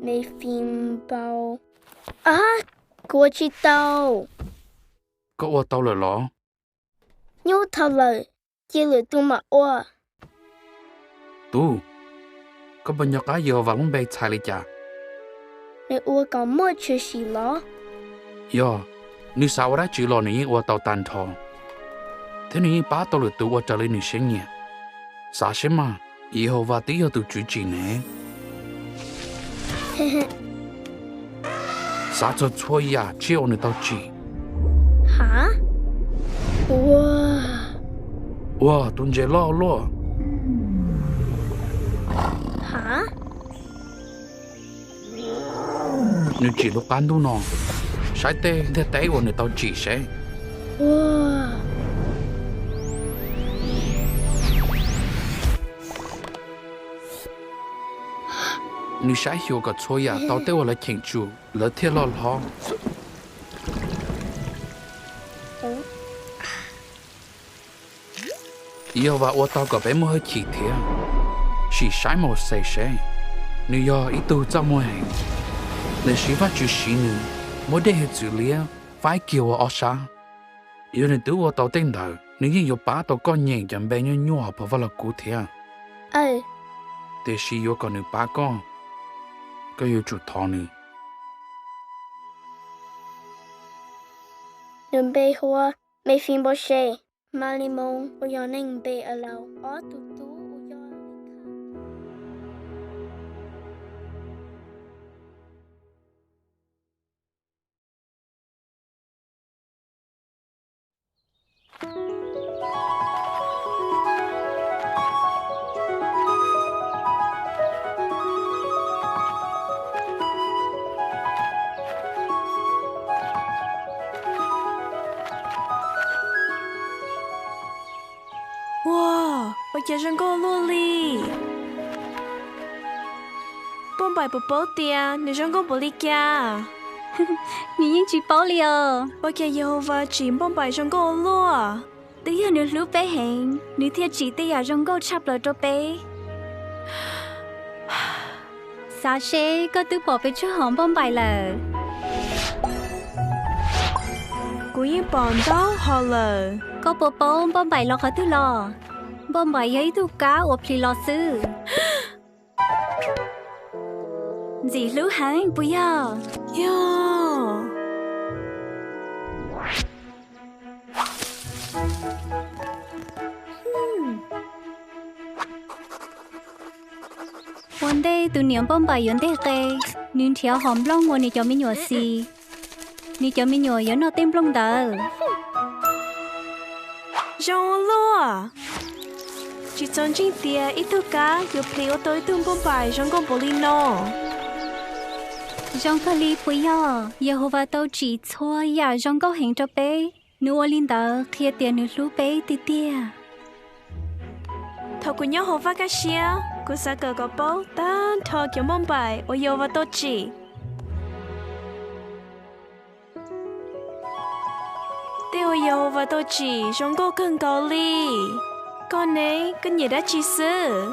Me Fim Npau. Ab, kuv ua tsis tau. Koj ua tau lawm los? Nyuaj dhau lawm, cia lwm tus mam ua. Tub, koj puas nco qab Yehauvas lub npe txhais li cas? Nws ua kom muaj tshwm sim los? Yog, nws xav ua dab tsi los nws yeej ua tau tag nrho, thiab nws yeej pab tau lwm tus ua raws li nws siab nyiam. Xav seb mas, Yehauvas twb yog tus tswv tsim ne. Xav txog txhua yam tsiaj uas nws tau tsim. Ha? Ua, tus ntses loj luaj. Ha? Nws tsim lub qab ntuj no. Saib tej ntiaj teb uas nws tau tsim seb. Nws saib xyuas kom txhua yam tau tej uas lawv cheem tsum, lawv thiaj loj hlob. Yehauvas ua tau kom peb muaj hwj chim thiab. Sim saib Mauxes seb, nws yog ib tug txaj muag heev, tiam sis Vajtswv siv nws muab dej hiav txwv liab faib kiag ua ob sab. Yog nws twb ua tau tej ntawd, nws yeej yuav pab tau koj nyeem cov npe nyuaj nyuaj hauv phau vaj los kub thiab. Tiam sis yuav kom nws pab koj, koj yuav tsum thov nws. Nws npe hu ua Mefiboses. Malimauj uas yog neeg Npe-alaus, ob tug tub uas yog Likhaj. Ua, ua cas zoo nkauj luaj li! Npauj Npaim puas paub tias nws zoo nkauj npaum li cas? Nws yeej tsis paub li os. Ua cas Yehauvas tsim Npauj Npaim zoo nkauj ua luaj? Twb yog nws hlub peb heev, nws thiaj tsim tej yam zoo nkauj tshaj plaws rau peb. Xav seb koj twb pom pes tsawg hom Npauj Npaim lawm? Kuv yeej pom ntau hom lawm. Koj puas paub Npauj Npaim los qhov twg los? Npauj Npaim yog ib tug kab uas plhis los xwb. Ntxim hlub heev puas yog? Yog. Ua ntej tus niam Npauj Npaim yuav nteg qe, nws nrhiav hom nplooj uas nws cov me nyuam xis. Nws cov me nyuam yuav noj tej nplooj ntawd. Zoo ua luaj! Tsis txaus ntseeg tias ib tug kab yuav plhis ua tau ib tug Npauj Npaim zoo nkauj npaum li no. Zoo kawg li puas yog? Yehauvas tau tsim txhua yam zoo nkauj heev rau peb. Nws ua li ntawd qhia tias nws hlub peb tiag tiag. Thaum kuv nyob hauv Vaj Kaj Siab, kuv xav kawm kom paub tag nrho cov Npauj Npaim uas Yehauvas tau tsim. Tej uas Yehauvas tau tsim zoo nkauj kawg nkaus li. Koj ne, koj nyiam dab tsi xwb?